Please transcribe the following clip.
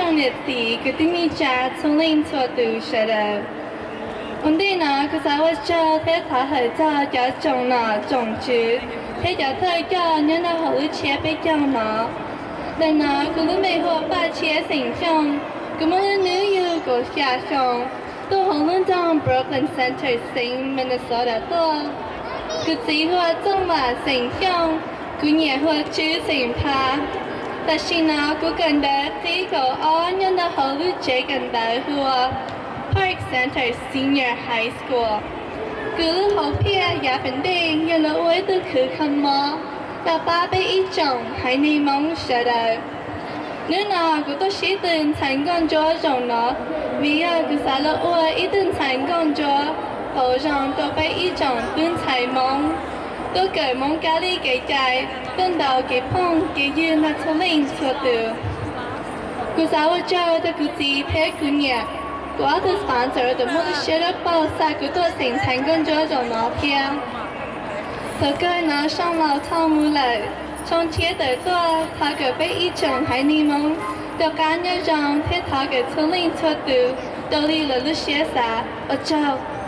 tsoom niam txiv kwv tij neej tsa txhua leej txhua tus sawv daws. Ua ntej no kuv xav ua tsaug thiab thov hawm txog cov tsoom nom tsoom tswv thiab cov thawj coj nyob rau hauv lub tsiab peb caug no. Ntawm no kuv lub npe hu ua Paj Tshiab xeem Xyooj. Kuv muaj hnub nyoog yug kaum xya xyoo, tuaj hauv lub nroog Brooklyn Center xeev Minnesota tuaj. Kuv txiv hu ua Txooj Vam xeem Xyooj, kuv niam hu ua Tswb xeem Pha. Tam sim no kuv kawm ntawv qib kaum ob nyob rau hauv lub tsev kawm ntawv hu ua Park Center Senior High School. Kuv lub hauv phiaj yav pem ntej yog los ua ib tug khwv kho mob rau pab peb ib tsoom haiv neeg Hmoob sawv daws. Hnub no kuv tuaj sib tw ntxhais nkauj ntsuab zaum no vim yog kuv xav los ua ib tug ntxhais nkauj ntsuab pauv zoo rau peb ib tsoom tub ntxhais Hmoob, tuaj kawm Hmoob kab li kev cai, tuaj ntaus kev phooj kev ywg nrog txhua leej txhua tus. Kuv xav ua tsaug rau kuv txiv thiab kuv niam, kuv ob tug sponsor uas muaj lub siab dawb paug xa kuv tuaj xeem ntxhais nkauj ntsuab zaum no thiab. Thaum kawg no Sooj Laus Thoj mus lawm, Tshooj Tshiab tawm tuaj, thov kom peb ib tsoom haiv neeg Hmoob rov qab nyob zoo thiab thov kom txhua leej txhua tus raws li lawv lub siab xav. Ua tsaug.